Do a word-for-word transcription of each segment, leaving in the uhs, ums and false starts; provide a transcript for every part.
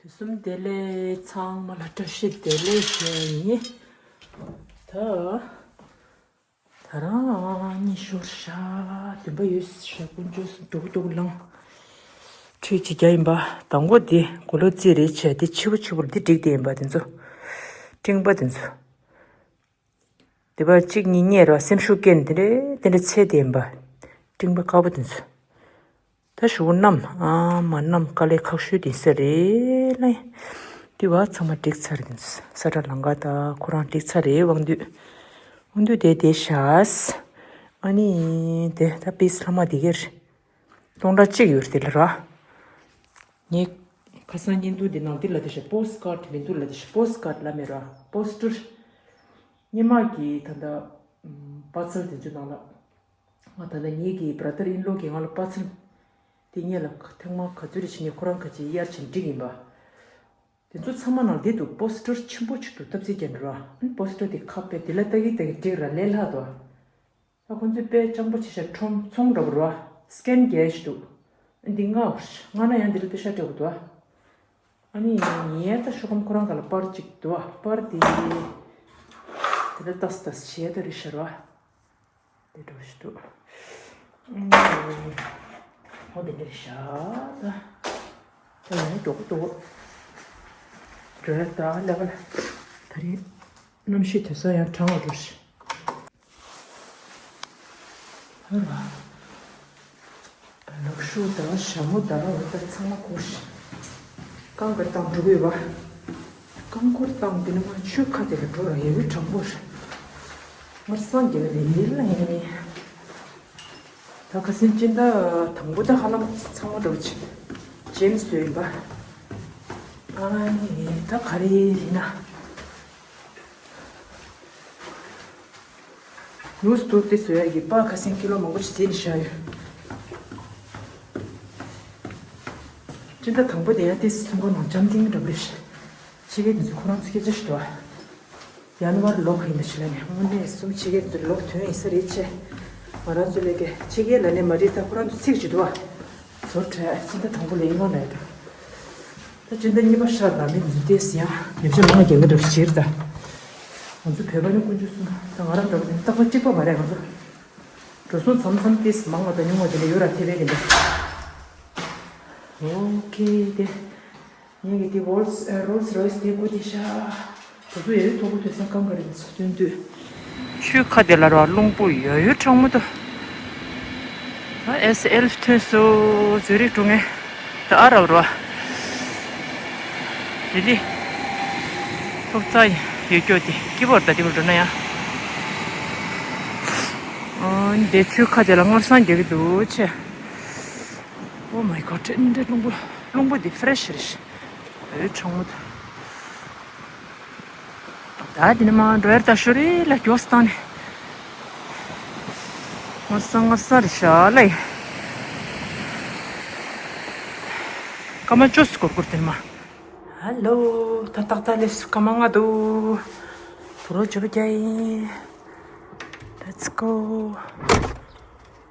གསུམ་བདེ་ལེགས། ཚང་མ་ལ་བཀྲ་ཤིས་བདེ་ལེགས་ཞུ་ཡ་ཡིན། ད་ད་རང་གཉིད་ཤོར་ཤག་བདུན་པ་ཡོད་ཤག་དཀོན་མཆོག་གསུམ། འགྲོ་གི་འདུག་ལངས། ཁྲུས་ཅིག་རྒྱག་ཡིན་པ། དང་པོ་འདི་གོ་ལོ་རྩིས་རེད་བྱས། འདི་ཕྱི་པོ་ཕྱི་པོར་འདི་བསྒྲིགས་བསྡད་ཡིན་པ། དེ་ཚོ་སྤྲིན་པ་དེ་ཚོ། དེ་པར་གཅིག་གཉིས་གཉིས་ར་སེམས་ཤུགས་སྐྱེན་དེ་འདྲའི་དེ་འདྲ་ཚད་དེ་ཡིན་པ། སྤྲིན་པ་དཀར་པོ་དེ་ཚོ། ད་ཞུ་བོ་གནམ་ཨ་མ་གནམ་དཀའ་ལས་ཁག་ཤོས་དེ་ས་རེད་ལ། དེ་བ་ཚང་མ་བསྒྲིགས་ཚར་རེད། ས་ཁྲ་ལང་ཀ་ད་ཁོ་རང་བསྒྲིགས་ཚར་རེད། དབང་འདུས་དབང་འདུས་དེ་དེ་ཤ་ཨ་ནི་དེ་ད་པིས་ལྷག་མ་དེ་གར་སྟོང་ཕྲག་གཅིག་ཡོད་རེད་དེ་ལ་ར། ངས་ཁ་སང་བརྙན་ཐུང་འདི་ནང་འདི་ལ་དེ་ཤ་པོ་སི་ཀར་ཌི་མི་འདུག་ལ། དེ་ཤ་པོ་སི་ཀར་ཌི་ལ་མེད་ར། པོ་སི་ཊར་སྔོན་མ་གི་ད་ལྟ་པར་སལ་དེ་ཚོའི་ནང་ལ། ང་ད་ལྟ་ངེད་ཀྱི་བྷ་ར་དར་ཨིན་ལོ་གིས་ང་ལ་པར་སེལ་དེ་སྔོན་ལ་ཐེངས་མ་ག་ཚོད་རེ་བྱས་ནས་ཁོ་རང་ཁ་ཅིག་གཡར་བྱས་བསྒྲིགས་ཡིན་པ། དེ་ཚོ་ཚང་མ་ནང་བསྡད་འདུག་པོ་སི་ཊར་ཆེན་པོ་ཅིག་འདུག་སྟབས་ཚེ་རྒྱན་ར། པོ་སི་ཊར་དེ་ཁ་ཕྱེ་དེ་ལ་ལྟ་གི་ལྟ་གི་བསྒྲིགས་ར་ལས་སླ་འདུག་ད་ཁོ་ཚོས་དཔེ་སྤྱང་པོ་བྱེད་ཤག་ཁྲོམ་ཚོང་འདྲ་པོ་ར། སི་ཀེན་རྒྱག་ཞིག་འདུག་འདི་ལྔ་བར་ལྔ་ན་ཡང་འདི་ལ་དཔེ་ཤ་སྤྲད་དགོས་འདུག་ཨ་ནི་ངས་ད་ཤོག་སྒམ་ཁོ་རང་ག་ལ་པར་གཅིག་འདུག་པ། པར་དེ་དེ་ལ་ཏག་ཏག་བྱས་ད་རེད་ཤག་ར། དེ་འདྲ་ཞིག་འདུག་ཨ་ནི་འོ་དེ་འདྲ་རེད་ཤག་ད་ད་ཡང་མགྱོགས་པོ་འདུག་འགྲོ་ཡ་ད་ལས་ཀ་ལ། ད་རེས་གནམ་གཤིས་དེ་ས་ཡང་གྲང་བ་འགྲོ་ཤག་ཨ་ར། ལག་ཤུབས་དང་ཞྭ་མོ་དང་འོ་ད་ཚང་མ་བསྐོར་ཤག་རྐང་པ་བཏང་འགྲོ་གི་ཡོད་པ། རྐང་འཁོར་བཏང་འདི་ནས་མར་ཆུ་ཁ་དེ་ལ་འགྲོ་ར། ཡ་ཡུལ་གྲང་པོ་རེད། ངར་སང་རྒྱག་རེ་ཡིན་ལ་ཡིན། ད་ཁ་སང་སྤྱི་ཟླ་དང་པོ་ད་ཧ་ལམ་ཚང་མ་འགྲོ་ཆེ་ཇེམ་སི་ཡོད་ཡིན་པ། ཨ་ནི་ད་ག་རེ་ཡིན་ན། ནུས་སྟོབས་དེ་བཟོ་ཡ་གི་པར་ཁ་སང་ཀི་ལོ་མང་པོ་ཞིག་བཟས་ནས་བཞག་ཡོད། སྤྱི་ཟླ་དང་པོ་དེ་ཡང་ཏིས་སུམ་པ་ནང་འཇམ་ཐིང་འདྲ་པོ་རེད། ཕྱི་རྒྱལ་དེ་ཚོ་ཁོ་རང་ཚོ་སྐད་ཆ་ཞིག་འདུག་ཨ། ཡན་ཝར་ལོག་ཡིན་ན་ཞིག་ལ་ནས་དངོས་གནས་གསུམ་ཕྱི་རྒྱལ་དེ་ཚོ་ལོག་དོན་ཡིན་ས་རེད་ཆེ། ང་རང་ཚོ་ལས་ཀ་ཕྱི་རྒྱལ་ལ་ནས་མ་རེད། ད་ཁོ་རང་ཚོ་ཚིག་ཅིག་འདུག་ཨ། ཚོར་འཕྲད་སྤྱི་ཟླ་དང་པོ་ལ་ཡིན་ལོ་ནས་འདུག་ད་སྤྱི་ཟླ་གཉིས་པ་ཤར་ལ་མི་འདི་ཏེས་ཡང་ཉམས་ཆག་མང་བ་རྒྱག་གི་འདུག་ཕྱིར་ད། ང་ཚོ་བོད་པ་ནི་དཀོན་མཆོག་གསུམ་ད་ང་རང་འདྲ་པོ་དེ་རྟག་པར་གཅིག་པ་མ་རེད། ང་ཚོ་འགྲོ་སོང་མཚམས་མཚམས་ཏེས་མང་བ་དང་ཉུང་བ་དེ་འདྲ་ཡོད་ར། ཐེ་བའི་རིན་པ། ཨོ་ཁེ་དེ། ངེད་ཀྱི་དེ་ཝོལ་སི་ཨ་རོལ་སི་རོས་དེ་དགོས་དེ་ཤ། དེ་ཚོ་ཡོད་ཐོག་པོ་དེ་སང་གང་ག་རེ་འདི་ཚོ་སྟོན་དུས། ཆུ་ཁ་དེ་ལ་ར་རླུང་པོ་ཡོད་ཡོད་གྲང་མོ་འདུག་ཨ་ཨེ་སི་ཨེལ་ཐོན་སོ་ཛུ་རིག་འགྲོ་ངེས། ད་ཨ་རབ་ར། དེ་ལི། ཐོག་རྩ་ཡོད་སྐྱོ་དེ་སྐྱིད་པོར་ད་དེ་བུ་འགྲོ་ན་ཡང་། ཨ་འདི་ཆུ་ཁ་དེ་ལ་སྔར་སང་རྒྱག་གི་འདུག་ཆེ། Oh my god། འདི་རླུང་པོ་རླུང་པོ་འདི་ཕི་རེ་ཤི་རེད། ཨེ་གྲང་མོ་ད། ད་འདི་ནས་མར་འགྲོ་ཡར་ད་ཤོ་རེ་ལ་མགྱོགས་བཏང་ནས། ངར་སང་ངར་སང་རེད་ཤག་ལ་ཡིན། སྐར་མ་བཅུ་སྐོར་སྐོར་དེ་ནས་མར། ཧ་ལོ། ད་ཏག་ཏག་ལས་སྐར་མ་ལྔ་འདུག་བུ་རོ་ཇོ་བོ་རྒྱ་ཡིན། Let's go།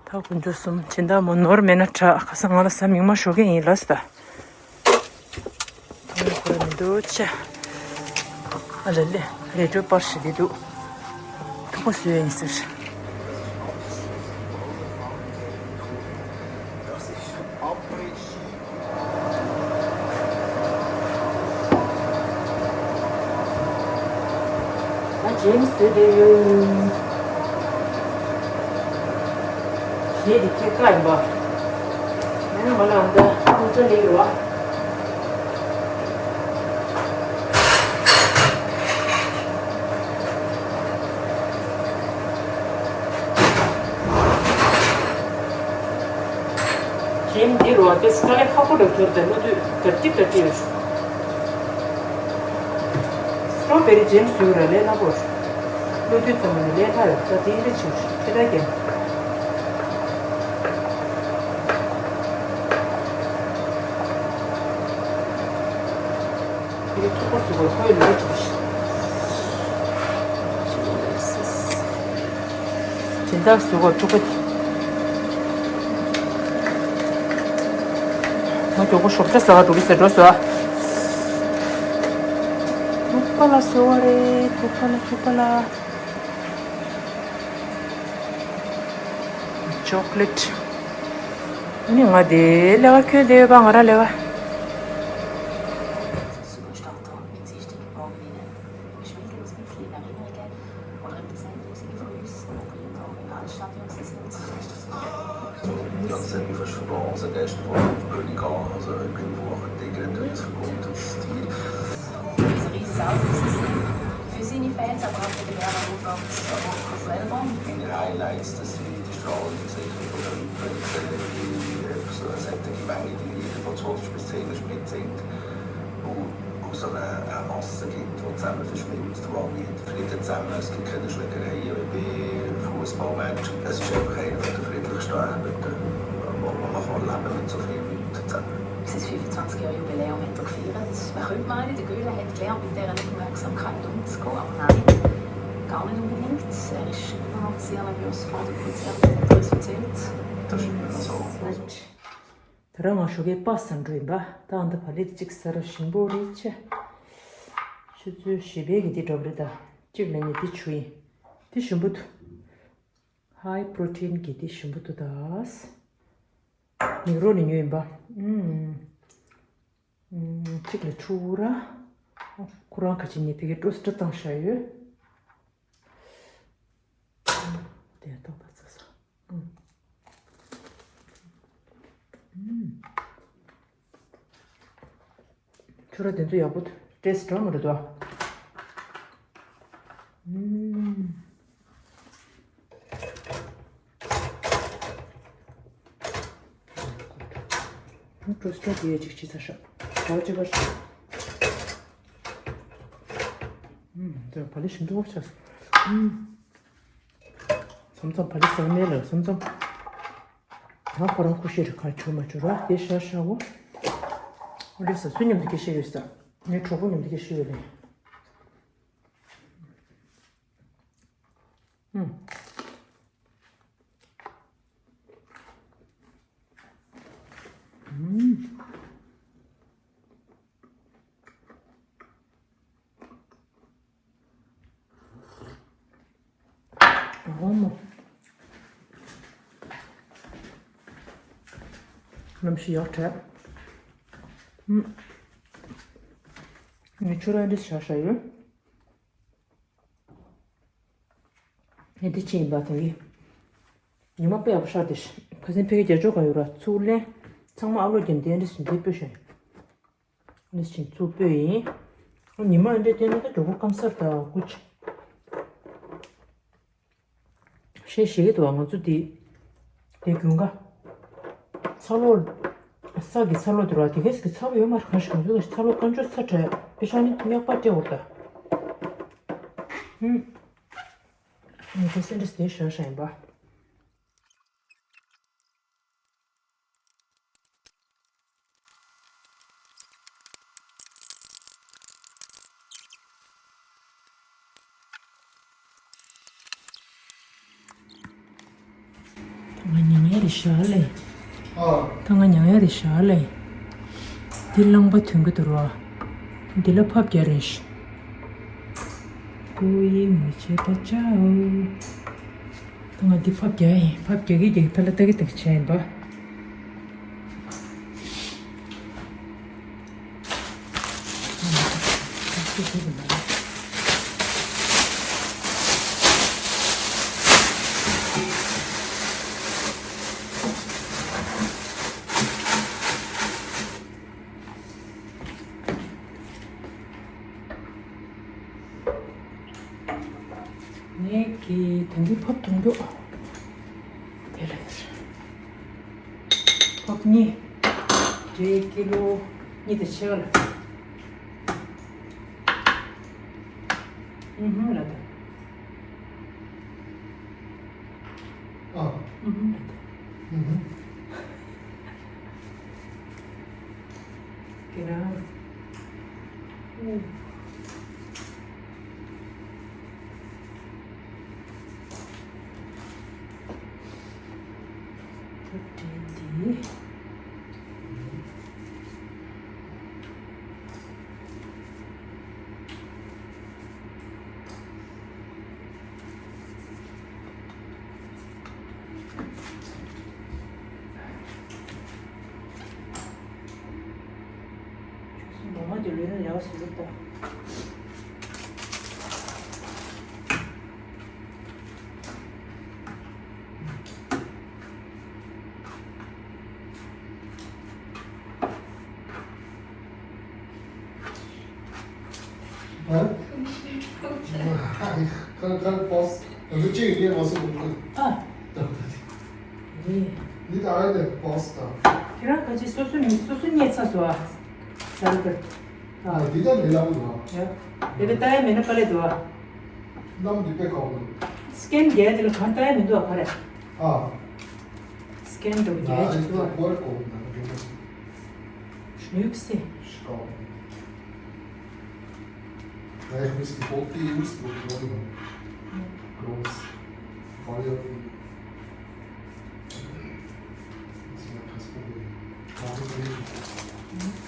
ད་དཀོན་མཆོག་གསུམ། སྦྱིན་བདག་མོ་ནོར་མེད་ན་དྲག་ཁ་སང་ང་ལ་ས་མིག་མ་ཞོག་གི་ཡིན་ལབ་སོང་ད། ཐོང་ཁོ་ར་མི་འདུག་ཆ། ཨ་ལེ་ལེ། རེ་ཌིའོ་པར་ཞིག་འདི་འདུག་ཐུག་པ་བཟོས་ཡིན་ཟེར། ང་ཇེམ་སི་བཟོས་བསྡད་ཡོད། གཞས་འདི་ཁྱེད་བཀག་ཡིན་པ། ཡང་ང་ལ་འདི་ཨུ་ཏྲ་ལེགས་རེད་བ། གཞས་འདི་རུ་བ་དེ་དཀའ་ལས་ཁག་པོ་འདྲ་གྱུར་ཏེ་བློ་དུས་ག་ཏི་ག་ཏི་ཡོད། སི་ཊོ་བེ་རི་ཇེམ་སི་བཟོས་ར་ལས་སླ་པོ་རེད། བློ་དུས་ཙམ་ནི་ལས་སླ་ཡོད། ད་དེ་འདྲ་ཆེ་ཁྱེད་ད་རྒྱན། དེ་ཐུག་པ་བཟོ་བར་ཁོའི་ལས་ཀྱི་སྦྱིན་བདག་བཟོ་བར་ཐུག་པ། ང་མགྱོགས་པོ་ཞོགས་ཇ་ཟ་བར་འགྲོ་གི་ཟེར་འགྲོ་སོང་ཨ། ཕ་ལ་བཟོ་བ་རེད། ཐུག་པ་ལ་ཐུག་པ་ལ། ཅོག་ལེ་ཊི། ཨ་ནི་ང་དེ་ལས་ཀ་ཁྱོད་དེ་ཡོད་པ། ང་རང་ལས་ཀ། Super Starter mit sichtigen Augenlidern. Schwindellos Blitzlicht nach Erinnerungen oder im Zentrum sind Frühs, Mobilien, Altstadt und Sessions. Ja, das hat mich fast verloren. Also, der erste Woche auf König A, also, ich bin wo auch ein Ding, natürlich ist verbunden, das ist die. Das ist ein riesen Sau, das ist für seine Fans, aber auch für die Werner Lombards selber. Meine Highlights, das sind die strahlenden Gesichter von den Leuten, die, äh, so eine solche Menge, die jeder von zwanzig bis zehn ist, mitsingt. Und, und so eine, eine Masse gibt, die zusammen verschmilzt, wo alle in Frieden zusammen, es gibt keine Schlägereien wie bei Fußballmatchen. Es ist einfach einer von der friedlichsten Abenden, wo, wo man kann leben mit so vielen Leuten zusammen. Sein fünfundzwanzig Jahre Jubiläum hat er gefeiert. Man könnte meinen, der Göhler hat gelernt mit dieser Aufmerksamkeit umzugehen, aber nein, gar nicht unbedingt. Er ist immer noch sehr nervös vor dem Konzert, hat er uns erzählt. Das ist immer noch so. ད་རང་ང་ཞོགས་ཀས་པ་སང་འགྲོ་ཡིན་པ། ད་ཨ་ད་བ་ལེ་གཅིག་ཟ་ར་ཞིམ་པོ་རེད་ཆེ། ཆུ་ཚོད་བཞི་པའི་གི་འདི་འགྲོ་བ་རེད་ད། གཅིག་ལ་ནི་འདི་ཆུ་ཡིན། འདི་ཞིམ་པོ་འདུག High protein གི་འདི་ཞིམ་པོ་འདུག་ད། མིག་རོ་ནས་ཉོས་ཡིན་པ། ཨུམ། ཨུམ། གཅིག་ལ་ཆུ་བོ་ར། ཁོ་རང་ཁ་ཆེ་ནས་ཕ་གིར་སྤྲོ་སྤྲོ་བཏང་བཞག་ཡོད། དེ་ཏོག་ཏོག་ཙམ་ཟ། ཨུམ། ཨུམ། ཆུ་ར་དེ་ཚོ་ཡག་པོ་འདུག་ཊེ་སི་ཊི་འདྲ་མི་འདུག་ཨ། ཨུམ། ཊེ་སི་ཊི་དེ་ཡ་གཅིག་བྱེད་ཚར་ཤག་གྲོགས་གཅིག་པ་ཞིག་ཨུམ། འདི་བ་ལི་ཞིམ་པོ་ཆགས་སོང་། ཨུམ། མཚམས་མཚམས་བ་ལི་ཟ་མེད་ལ་མཚམས་མཚམས། ང་ཁོ་རང་ཁུ་ཤེར་ཁ་ཆོ་མ་ཆོ་ར་དེ་ཤ་ཤ་བོ། ཨོ་ལེ་ས་སུ་མཉམ་དུ་སྐད་ཤེས་ཡོད་ས། ངའི་གྲོགས་པོ་མཉམ་དུ་སྐད་ཤེས་ཡོད་ལེ། ཨུམ། ཨུམ། ཨོ་མོ། ལམ་ཤི་ཡག་འཕྲད། ཨུམ། ངས་ཆུ་ར་འདི་ཤ་ཤ་ཡོད། ཨེ་འདི་ཅི་ཡིན་པ་དེ་གི། ཉི་མ་དཔེ་ཡག་པོ་ཤར་དེ་ཤི། ཁ་སང་ཕ་གི་རྒྱ་ཅོག་གང་ཡོད་ར་ཚུར་ལེན། ཚང་མ་ཨ་ལོ་རྒྱན་ལྡན་རེ་ཞིག་འདི་སྤོས་ཤ་ཡིན། ཨ་ནི་ཞིག་ཚུར་སྤོས་ཡིན། ཨ་ཉི་མ་ཨེ་འདྲ་བསྟན་ན་ད་མགྱོགས་པོ་སྐམ་སར་ད་སྐུ་ཅི། ཤེས་ཤེས་ཀྱི་འདུག་བ་ང་ཚོ་འདི། དེ་རྒྱུན་ག་ཚ་ལོ། ས་གི་ཚ་ལོ་དེ་ར་དེ་གས་ཀྱི་ཚ་བོ་ཡོད་མ་རེད། གང་ཞིག་ང་ཚོ་ཚ་ལོ་དཀར་འཇོ་ཚ་དྲག་པེ་ཤ་ནི་མྱག་པ་སྤྲད་འོར་ད། ཧུམ། ངས་ཀྱི་སེ་འདྲ་དེ་ཤ་ཤ་ཡིན་པ། ང་མྱང་ཡ་རེད་ཤག་ལེ། ཨ། ད་ང་མྱང་ཡ་རེད་ཤག་ལེ། འདི་རླངས་པ་ཐོན་གི་འདུག་ར། འདི་ལ་ཕབ་རྒྱག་རེད་ཤག་ཀུ་ཡེ་མི་བྱེད་པ་ཅའོ། ད་ང་འདི་ཕབ་རྒྱག་ཡིན། ཕབ་རྒྱག་གི་རྒྱག་གི་ཕ་ལ་ལྟ་གི་ལྟ་གི་བྱས་ཡིན་པ། ངས་ཀྱི་དེང་གི་ཕབ་གཏོང་རྒྱུ། དེ་ལ་ཕབ་གཉིས། དེ་ཀི་ལོ་གཉིས་དང་ཕྱེད་ཀ་ལ། ཨུ་ཧུམ་ལ་ད། ཨ། ཨུ་ཧུམ་ལ་ད། ཨུ་ཧུམ། ཁྱེད་རང་། ཨུ། ཐུགས་བྲེལ་ཏེ། ལུས་ནི་ལེགས་སུ་ལུགས་དང་། ཨ། ཁ་ཁ་པོས་ང་ཚོ་གཅིག་ཡིན་མ་སོང་གི། ཨ། ད་ད་དེ། རེད། འདི་ད་ཨ་དེ་པོས་ད། ཁྱེད་རང་ག་ཅི་སོ་སོ་ནི་སོ་སོ་རྙེད་ཚར་སོང་ཨ། ཟ་གི། ཨ། འདི་ད་མི་ལམ་ལ། ཡ། དེ་ལ་ལྟ་ཡ་མེད་ན་དཀའ་ལས་འདུག་ཨ། ལམ་འདི་དཔེ་ཁག་པོ་འདུག་སི་ཀེན་རྒྱག་དེ་ལ་གང་ལྟ་ཡ་མི་འདུག་ཨ་ག་རེ། ཨ། སི་ཀེན་འདུག་རྒྱག་ཅིག་འདུག་ཨ། ཝར་ཀོ་ན་རེ་ན། ཡུག་སེ། ཤི་ཀའོ། Eigenlijk is die bot die moest worden. Groß. Feuer. Das ist ja kein Problem. Kann ich nicht.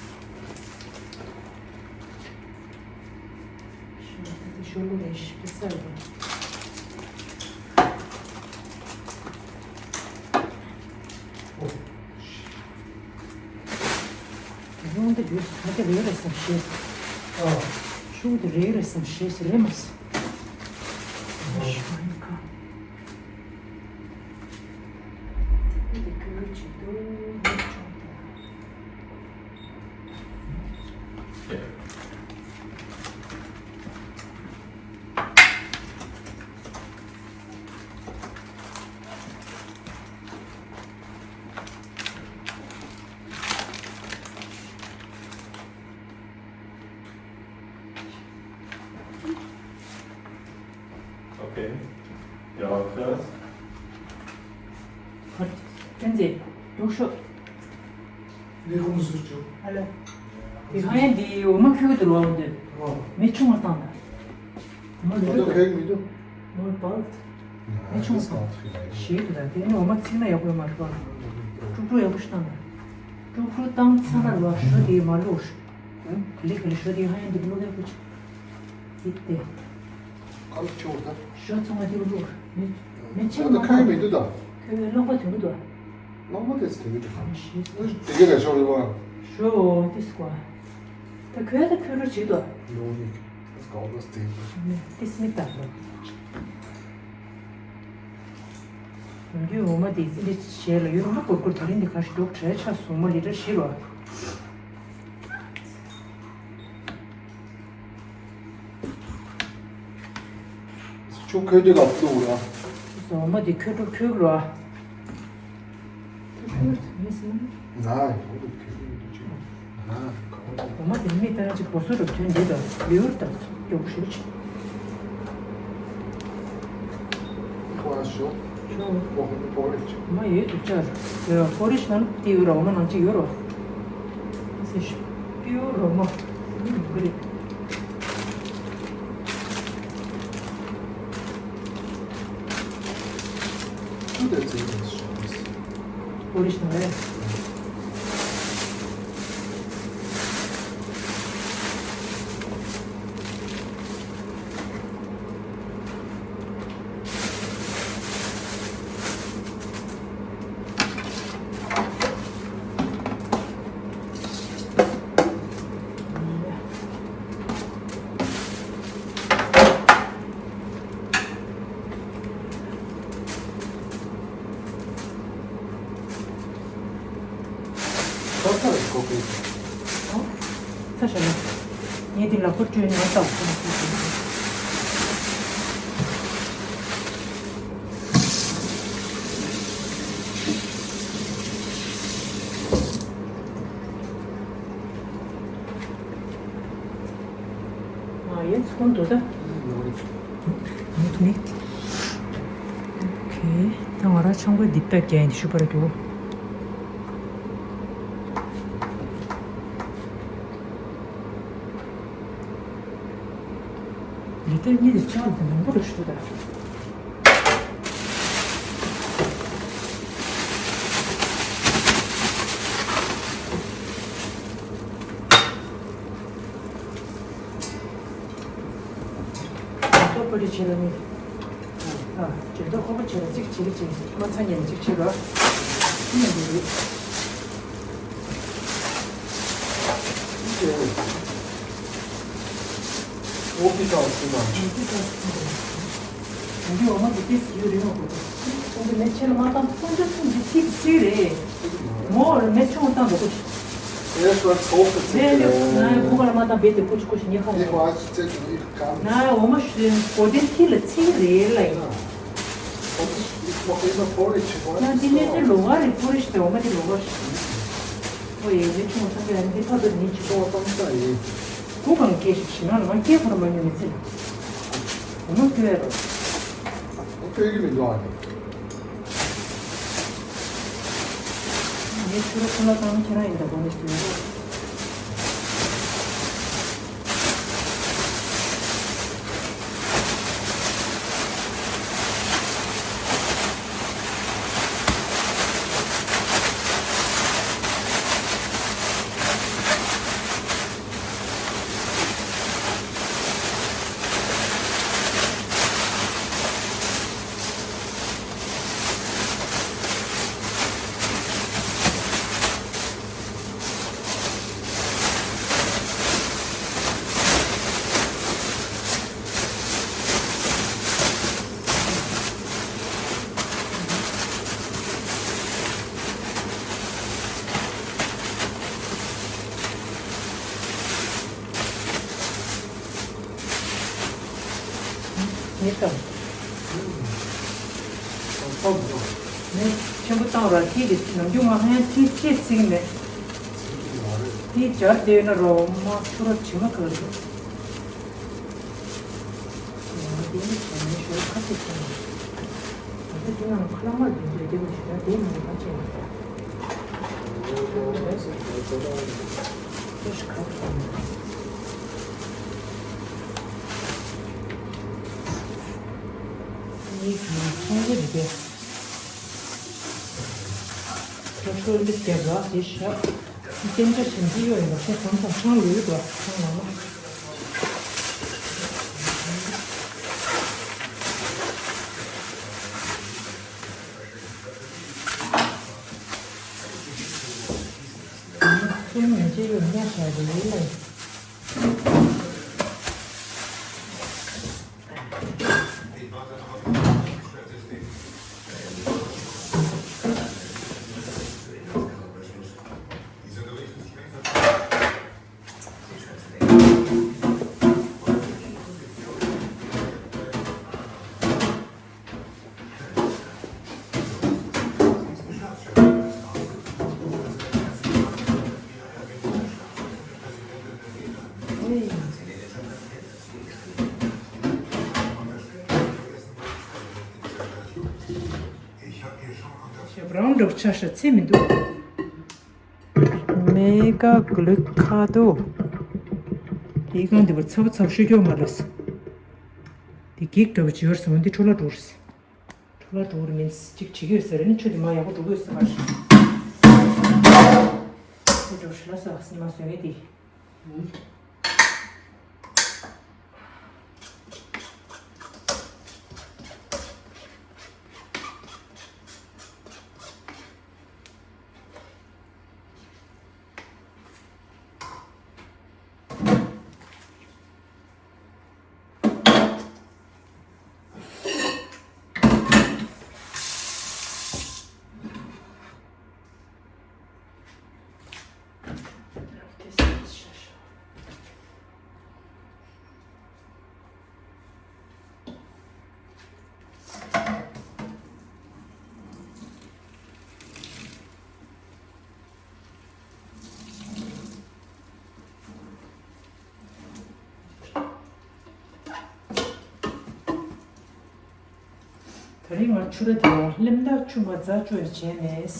ཤོ་ལོ་རེ་ཞིག་སྤེ་སལ་རེད། ཨོ། རླུང་འདི་ཡོད་ས་དེ་རེད་རེད་བསམ་ཤེས། ཨ། ཤུགས་དེ་རེད་རེད་བསམ་ཤེས་སུ་རེད་མ་སོང་། ཨ། ཤུགས་ཡིན་ཁ། འདི་ཁོའི་ཆེད་དུ་ཡོད་ཆོག་ད། Okay. Ja, krass. བསྟན་འཛིན། རྒྱུགས་ཤོག་ངས་ཁོང་ཟུར་བཅུག་ཨ་ལེ། དེ་ཧ་ཡན་དེ་འོ་མ་ཁྱུག་དུ་ལོག་འདུག་ཨོ། མི་ཆུང་བ་བཏང་ད། འོ་མ་ལུས་ཨོ་ད་འདུག་ཁེག་མི་འདུག་མོར་བལ། མི་ཆུང་བ་བཏང་། ཞེས་འདུག་ད་དེ་ནི་འོ་མ་ཚིག་ན་ཡག་པོ་མ་རེད་པ། དཀྲུག་དཀྲུག་ཡག་པོ་ཞིག་བཏང་ད། དཀྲུག་དཀྲུག་བཏང་ཚར་ན་ལོ་ཞོ་དེ་མ་བླུགས། ག་ལེ་ག་ལེ་ཞོ་དེ་ཧ་ཡན་དེ་བླུགས་ཡག་པོ་ཅིག་དེ་དེ། ཨ་ལ་ཆོག་ད། ཞོ་ཚང་མ་དེ་བླུགས། མི་མི་ཆེན་ད་མ་ཁོའི་མི་འདུག་ད། ཁོའི་རླངས་པ་དོན་གི་འདུག་རླངས་པ་དེ་ཚོ་དོན་གི་འདུག་ཞེས་སོ། དེ་གི་ལ་ཤོག་རེད་པ། ཞོ་དེ་སྐོ། ད་ཁོའི་ད་ཁོའི་རུ་བྱེད་དོ། ཡོང་ཡིག་ད་སྐོ་ད་སྟེ། དེ་སྨི་ད་ལོ། ཡོང་རྒྱུ་འོ་མ་དེ་ཙི་འདྲ་བྱས་ལ་ཡོད་རུ་མ་སྐོར་སྐོར་ད་རིང་འདི་ག་ཞིག་འགྲོ་བྲལ་ཆགས་སོང་མ་ལི་ཏྲ་བཞི་ལོ། ཆུ་ཁོལ་དུས་ལ་བླུགས་ར། འོ་མ་དེ་ཁོལ་འགྲོ་ཁོལ་འགྲོ་ཨ། ཁོལ་འགྲོ་མི་སྲིད་ན། ན་ཡོང་འདུག་ཁོལ་འགྲོ་འདུག་ཅིག་ན་གང་འོ་མ་དེ་མི་ལྟར་ཅིག་སྒོ་སོ་རུ་ཐོན་འདི་དང་ལེའུར་དང་ཚོ་མགྱོགས་ཤོས་ཅིག་ཁོ་ཨ་ཤོ། ཤོ། ཁོ་ཧོ་ནི་པོ་རེ་ཅིག་མ་ཡོད་དུ་བཅར། ཡོད་ར་པོ་རེ་ཤི་ན་ལུག་དེ་ཡོད་ར་འོ་མ་ནང་ཅིག་ཡོད་ར། སེ་ཤོ། པིའུ་རོ་མ། ནི་མི་གི་རེད། ཅུ་དེ་ཚོའི་རིགས་ཤོག་མི་སྲིད། པོ་རི་ཤི་ན་རེད། ཁོ་ཚོར་གོ་དགོས། ཨོ། ཚ་ཤ་ལ། ངས་འདི་ལ་ཁོ་སྤྲོད་ཉོ་ལྟ་བ་ཁོ་ན་ཁོ་ཚོ། ཨ་ཡིན་ཚོང་དུ་ད། ནུག་ནིག་ཨོ་ཁེ། ད་ང་རང་ཆང་པོའི་འདི་པད་རྒྱག་ཡིན་དེ་ཤུ་པར་རྒྱོ། ལི་ཏར་གཉིས་དེ་ཆང་དེ་མང་པོ་རེད་ཤུ་ད། ཏོ་པ་རི་ཆེ་ལ་མི། ཨ། ཇོན་ཏོ་ཁོ་པ་ཆེ་ལ་གཅིག་བྱེད་ཀྱི་ཅིག་མ་ཚ་ཉན་གཅིག་བྱེད་རོགས། ཅི་ཡང་མི་རེད། ཨོ་ཕི་ཀའོ་སི་མ། འདི་འོ་མ་འདི་ཏིས་ཡོད་རེད་མ་གོ། ཁོང་གི་མེ་ཆེན་མ་བཏང་ཁོང་ཚོ་ཚུན་གྱི་ཚིག་ཚིག་རེད། མོ་མེ་ཆུང་བཏང་འདུག་ཁོ། ཨེ་སོ་ཚོགས་ཀྱི་ཚིག་རེད། ནའི་ཁོ་ག་ལ་མ་བཏང་བེད་དེ་ཁོ་ཆུ་ཁོ་ཞིག་ཉེ་ཁ་ཡིན་པ། ནའི་འོ་མ་ཞིག་གོ་དེ་ཐིག་ལ་ཚིག་རེད་ལ་ཡིན། ཡང་དེ་ནས་དེ་ལོ་ག་རེ་པོ་རེ་ཞིག་དང་འོ་མ་དེ་ལོ་ག་ཞིག་ཁོ་ཡི་མེ་ཆུང་བཏང་གི་ཡང་འདི་ཕ་དོ་ནི་ཆུ་ཁོ་བཏང་ས་ཡིན། སྐུ་གང་སྐད་ཞིག་ཞིག་ན་ལ་མ་སྐད་ཁོ་ར་མ་ཉུང་མི་ཚེ་ལ། འོ་མ་སྐྱོ་ཡ་རོ། ཨོ་སྐྱོ་གི་མི་འདུག་ཨ་ནི། ངས་ཆུ་ར་ཁོ་ལ་བཏང་ཁྱེད་རང་ཡིན་ད་གོ་ནས་སུ་ཡོད། ངས་བཏང་། ངས་ཆེན་པོ་བཏང་ར་ཐིག་གི་ནམ་རྒྱུན་ང་ཧན་ཐིག་ཅེས་ཚིག་མེད། ཐིག་སྦྱར་དེ་ཡོད་ན་རོ་མ་ཚུར་ར་དྲི་མ་ག་ལ་འདུག་ང་དེ་ནི་བྱས་ནས་ཞོར་ཁ་ཤས་བྱས་ནས། ད་ལྟ་འདི་ནང་ཁ་ལག་མར་འདི་འདྲ་རྒྱབ་ནས་ཞུ་ན་དེ་མི་འདུག་ག་བྱས་ནས། ཁོ་ཞིག་ག་བྱས་ནས། ཡིག་ནང་ཚོང་རེ་རེ་རེ། ཁོ་ཚོ་འདི་རྒྱབ་ལ་དེ་བཞག་སྐད་ཆ་ཞིམ་གྱི་ཡོད་ཡིན་པ་ཁྱེད་ཚང་ཚང་ཆང་ལུས་དོ་ཆང་ལ་ན། ཚོང་མི་བྱེད་ཡོད་ཉག་བྱ་རེད་ལ། ཞབས་རང་འགྲོ་ཆ་ཤ་ཚེ་མི་འདུག་མེ་ག་གུ་ལུ་ཁ་དོ། དེའི་སྒང་འདི་བར་ཚ་བོ་ཚ་བོ་ཤོད་སྐྱོ་མ་ལ་སི། དེ་གེག་འདྲ་བོ་ཅི་ཡོར་སོང་འདི་འཕྲོ་ལ་འགྲོ་རེད། འཕྲོ་ལ་འགྲོ་རེད་མིན་གཅིག་བྱེད་ཀྱི་ཡོད་ས་རེད་ནི་ཆུ་དེ་མ་ཡག་པོ་འགྲོ་གི་ཡོད་ས་མ་རེད། དེ་འགྲོ་ཤི་ལ་ས་སི་མ་བཟོས་ངེས་དེ། ད་རིང་ང་ཆུ་ར་དེ་ལ་ལེམ་ཐག་ཆུ་མ་རྫ་ཆུ་ཡ་བྱས་ནས་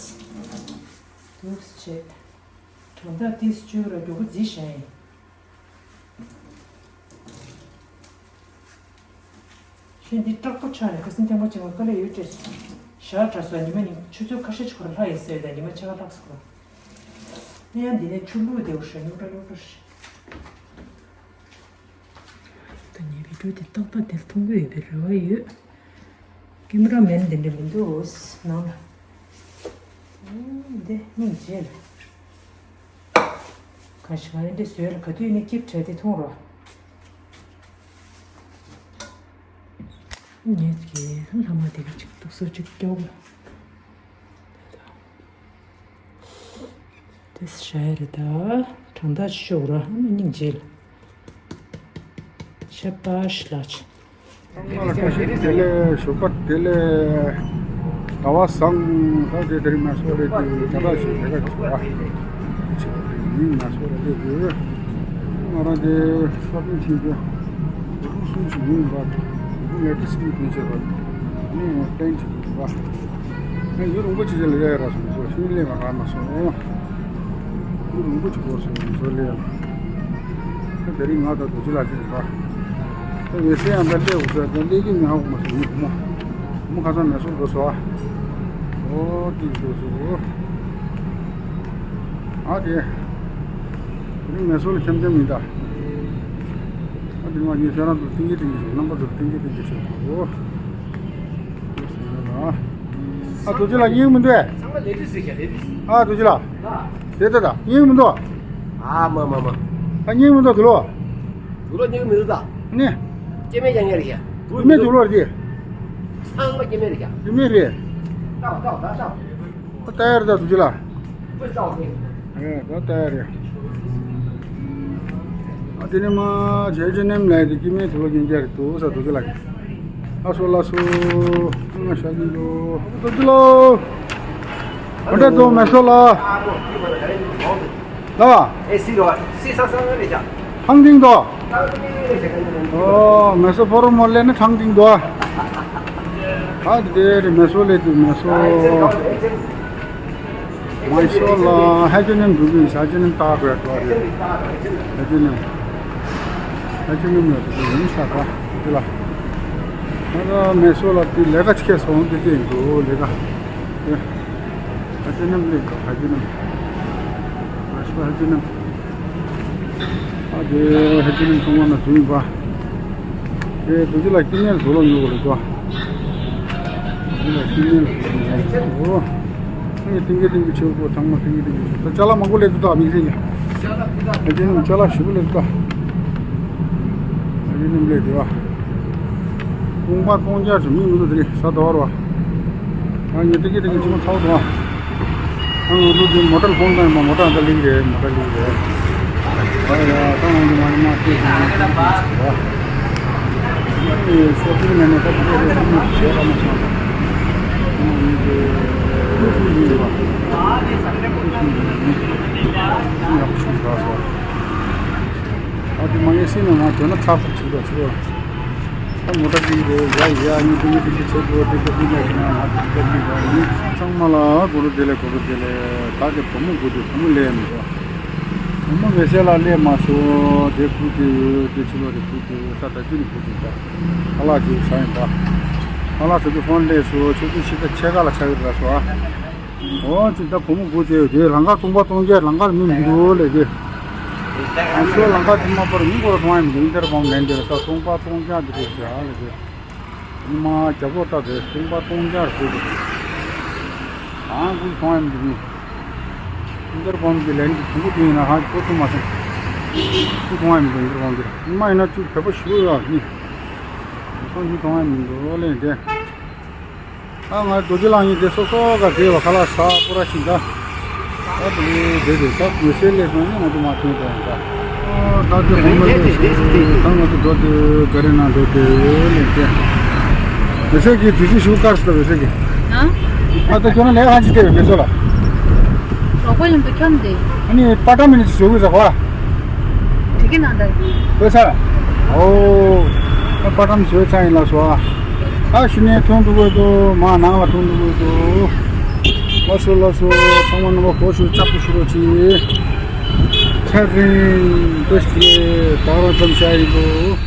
འདུག་བྱས། གྲང་ཐག་ཏིས་ཆུ་ར་མགྱོགས་པོ་རྫི་བཞག་ཡིན། ཤིང་འདི་དྲག་པོ་ཆགས་ནས་ཁ་སང་ཐེངས་མ་གཅིག་ང་དཀའ་ལས་ཡོད་སྤྲད་སོང་། ཞག་དྲག་སོང་ཉི་མ་ཉིན་ཆུ་ཚོད་ཁ་ཤས་ཆུ་ཁོར་ལྷག་ཡིན་ཟེར་ད་ཉི་མ་ཕྱེད་ཀ་ལྷག་སོང་། ཡང་འདི་ནས་ཆུ་བླུགས་བསྡད་པ་ཤ་རྙོག་དྲ་རྙོག་དྲ་ཞིག་ད་ངའི་བི་ཌིའོ་དེ་ཏག་ཏག་དེར་མཐོང་གི་ཡོད་པའི་རེ་བ་ཡོད། ཀེམ་ར་མེན་དེ་འདྲ་མི་འདུག་ནང་ལ། འདི་སྙིང་རྗེ་ལ། གང་ཞིག་ང་འདི་བཟོས་ལ་ག་དུས་ནས་སྐྱིབས་བྲལ་ཏེ་མཐོང་རོགས། ངེད་ཀྱི་ལྷ་མ་དེ་ག་ཅིག་འདུག་སོ་ཅིག་སྐྱོ་གི། དེ་ཤ་ཡ་རེད་ད། གྲང་ཐག་ཆོད་ར་སྙིང་རྗེ་ལ། ཤ་པ་ཤ་ལ་ཆ། ཚང་མ་ལ་བཀྲ་ཤིས་བདེ་ལེགས། ཞོགས་པ་བདེ་ལེགས། ཟླ་བ་བཟང་། ད་དེ་དེ་རིང་མ་སོ་རེད་དེ་ད་ད་ཞིག་ལས་ཀ་བྱེད་པ། ཡིན་མ་སོ་རེད་དེ་དེ། ང་རང་དེ་ཤོ་པིང་བྱེད་རྒྱུ་རུ་སུམ་ཅུ་ཡིན་པ། རུ་ལས་ཀ་སེམས་ཀྱི་བྱེད་པ། ནི་པན་བྱེད་རྒྱུ་ཡིན་པ། ཡུན་རིང་པོ་ཅིག་ལ་ཡ་ར་སོང་སོ་ཤིང་ལས་མ་ར་མ་སོང་། ཡུན་རིང་པོ་ཅིག་འགོར་སོང་སོ་ལས། ད་དེ་རིང་ང་དང་རྡོ་རྗེ་ལགས་ཅིག་ཡིན་པ། ད་འོད་ཟེར་ཡང་ད་སླེབས་འོ་ད་ད་སླེབས་ཀྱི་མི་ཧ་གོ་མ་སོང་ངས་བུ་མོ། བུ་མོ་ཁ་སང་མེ་སོར་འགྲོ་སོང་ཨ། ཨོ་ཏིག་འགྲོ་སོང་ཨ། དེ་དེ་རིང་མེ་སོར་ལ་འཁྱམ་འཁྱམ་ཡིན་ད། ཨ་དེ་མ་ངས་ཁྱེད་རང་ཚོ་ཏིང་གི་ཏིང་གི་བྱུང་རྣམ་པ་ཚོ་ཏིང་གི་ཏིང་གི་བྱུང་ཨོ། ཨ་རྡོ་རྗེ་ལགས་སྙིང་མི་འདུག་ཨེ། ཚང་མ་ལེ་ཌིས་རེད་ཤག་ལེ་ཌིས། ཨ་རྡོ་རྗེ་ལགས། ལ། དེ་ལྟ་ད་སྙིང་མི་འདུག་ཨ་མ་མ་མ། ད་སྙིང་མི་འདུག་དུ་ལོ། དུ་ལོ་སྙིང་མི་འདུག་ད། ནི། སྐྱེ་དམན་རྐྱང་རྐྱང་རེད་ཤག་དུ་མེད་དུ་ལོ་རེད། ཚང་མ་སྐྱེ་དམན་རེད་ཤག་དུ་མེད་རེད། ལྟ་ལྟ་ལྟ་ལྟ། ཨ་ལྟ་ཡ་རེད་ད་རྡོ་རྗེ་ལགས། ཨེ་ད་ལྟ་ཡ་རེད། ཨ་དེ་ནས་མ་བྱས་རྗེས་ནེམ་ལས་དེ་སྐྱེ་དམན་དུ་ལོ་རྐྱང་རྐྱང་རེད་འདུག་ས་རྡོ་རྗེ་ལགས། ལགས་སོ་ལགས་སོ། ང་ཤ་གི་འགྲོ། རྡོ་རྗེ་ལགས། ག་འདྲ་འདུག་མེ་སོར་ལ། ལ། ཨེ་སི་རོ་སི་ས་ས་རེད་ཤག་ཐང་ཐིང་དོ། ཨོ་མེ་སོར་ཕོ་རོ་མོ་ལས་ནི་ཐང་ཐིང་དོ། ཨ་དེ་རེད་མེ་སོར་ལས་དུ་མེ་སོར། མེ་སོར་ལ་ཧ་ཅང་ནི་འགྲོ་གི་ཡིན་ས་ཅི་ནི་ལྟ་དགོས་དོ་རེད། ཧ་ཅང་ནི་ཧ་ཅང་ནི་ཡོད་དུ་ཡིན་ས་ད་དེ་ལ། ད་ལྟ་མེ་སོར་ལ་དེ་ལས་ཀ་ཆེ་སོང་དེ་དེ་འགྲོ་ལས་ཀ། ཧ་ཅང་ནི་ལས་ཀ་ཧ་ཅང་ནི། མེ་སོར་ཧ་ཅང་ནི། ཨ་དེ་ཧེ་ཅི་ནི་ཚོང་བ་ན་བཟུང་བ། དེ་རྡོ་རྗེ་ལགས་སྐྱེ་དམན་བཟོ་ལ་ཉོ་གི་རེད་དོ། རྡོ་རྗེ་ལགས་སྐྱེ་དམན་ལ་བཟོ་ལ་ཉོ་གི་རེད་དོ། ཨ་ཏིང་གི་ཏིང་གི་ཆེ་བོ་ཚང་མ་ཏིང་གི་ཏིང་གི་ཆེ་བོ། ད་ཅ་ལག་མང་པོ་སླེབས་འདུག་ད་དམིགས་བསལ་གྱི། ཧེ་ཅི་ནི་ཅ་ལག་ཞེ་པོ་སླེབས་འདུག་ད། ཧེ་ཅི་ནི་སླེབས་འདུག་ཨ། ཀུང་པ་ཀུང་རྒྱ་ཆུ་མི་མི་འདུག་དེ་རིང་གཟའ་ཟླ་བ་རེད་བ། ཨ་ངས་ཏིང་གི་ཏིང་གི་ཆེ་བོ་ཚ་བོ་འདུག་ཨ། ཨ་ང་ལུག་གི་མོ་ཊར་ཧོན་དང་མོ་ཊར་འདི་ལིག་རེད། མོ་ཊར་ལིག་རེད། ཨ་ཡ་ད་ང་གི་མ་ནི་མ་ཏེ་ཧོན་ཏེ་ཧོན་ཞོག་པོ་ནས་ནས་ད་ཏེ་རེད་ས་མ་བྱས་ར་མ་བྱས། ཨ་ང་གི་ཀུ་ཤུ་ཡིན་པ། ཀུ་ཤུ་ཡིན་པ། ཡག་པོ་ཞིག་རག་སོང་། ཨ་དེ་མ་ངས་སེམས་ནང་མ་དོན་ན་ཚ་ཁུག་ཅིག་ར་ཆུ་ར། ད་མོ་ཊ་ཅིག་རེད་ཡ་ཡ་ཡིན་དེ་ཡིན་དེ་ཅིག་བྱེད་དགོས་དེ་ཚོ་དེ་འདྲ་ཞིག་ན་ང་དེ་འདྲ་ཅིག་ར་ཡིན། ཚང་མ་ལ་གུ་རུ་བདེ་ལེགས་གུ་རུ་བདེ་ལེགས། ད་དེ་བུ་མོ་དགོས་དུས་བུ་མོ་སླེབས་མི་འདུག་བུ་མོ་མེ་སེ་ལ་སླེབས་མ་སོང་། དེ་ཁུག་དེ་ཡོད་དེ་ཕྱི་ལོགས་དེ་ཁུག་དེ་ཡོད་ད་ད་ཅི་ནས་ཁུག་དེ་ད་ཁ་ལག་ཅིག་ཟ་ཡིན་ད། ཁ་ལག་ཟ་དུས་ཧོན་སླེབས་སོང་ཆུ་ཚོད་ཕྱེད་ཀ་ཕྱེད་ཀ་ལ་ཆགས་ཡོད་ར་སོང་ཨ། འོ་ཅི་ད་བུ་མོ་དགུ་བྱས་ཡོད་དེ་ལང་ཀ་སྟོང་པ་སྟོང་རྒྱ་ལང་ཀར་མི་མི་འདུག་ལས་དེ། ང་ཚོའི་ལང་ཀ་དེ་མ་པར་མི་སྐོར་མཐོང་ཡ་མི་འདུག་ཨིན་ཏར་བོམ་ལན་དེ་ལ་ད་སྟོང་པ་སྟོང་རྒྱ་འདི་རེད་ཤག་ལས་དེ། ཉི་མ་རྒྱབ་ལོག་ལྟ་དེ་སྟོང་པ་སྟོང་རྒྱ་རེད་དེ། གང་དགུ་མཐོང་ཡ་མི་འདུག་མི། ཨིན་ཏར་བོམ་གི་ལན་གྱི་དུམ་བུ་དེ་ཡིན་ན་ཧ་གོ་ཐུབ་མ་སོང་། དགུ་མཐོང་ཡ་མི་འདུག་ཨིན་ཏར་བོམ་གི་ཉི་མ་ཡིན་ན་ཅུ་བོད་པ་ཞུ་ཡོད་མི། སོང་ཅུ་མཐོང་ཡ་མི་འདུག་ལས་དེ། ཨ་ང་རྡོ་རྗེ་གླང་ཉིན་དེ་སོ་སོ་ག་བསྡད་པ་ཁ་ལག་ཟ་པོ་ར་ཞིག་ད། ཨ་དེ་བསྡད་དེ་ད་མེ་སེ་ལས་སོང་ནས་ང་ཚོ་མ་ཐོན་ད་ཡིན་ད། ཨོ་ད་དེ་གོང་མ་ལས་སོང་ད་ང་ཚོ་འགྲོ་དེ་ག་རེ་ན་འགྲོ་དེ་ལས་དེ། མེ་སེ་གི་དུས་ཚོད་ཞུ་དཀར་སོ་ད་མེ་སེ་གི། ཨ། ཨ་ད་ཁྱོད་རང་ལས་ཧ་ཅི་བལྟས་པའི་མེ་སོ་ལ། གྲོགས་པོ་ཡིན་པ་ཁྱོད་འདི། ཨ་ནི་པ་ཏྲ་མི་ནི་ཅི་བཟོ་གི་ཟ་གོ་ཨ། དེ་གི་ནང་ད། བོད་ས། ཨོ། ཨ་པ་ཏྲ་མི་བཟོས་ཚར་ཡིན་ལ་སོ་ཨ། ཨ་ཤུ་ནས་ཐོན་འགྲོ་གི་འདུག་མ་ནང་ལ་ཐོན་འགྲོ་གི་འདུག་ལགས་སོ་ལགས་སོ་ཚང་མ་རྣམ་པ་གོ་ཞུ་ལྕགས་པོ་ཞུ་རོགས་གྱིས། ཚེ་རིང་བཀྲ་ཤིས་བདེ་ལེགས་ད་རང་ཙམ་བྱ་ཡིན་འདུག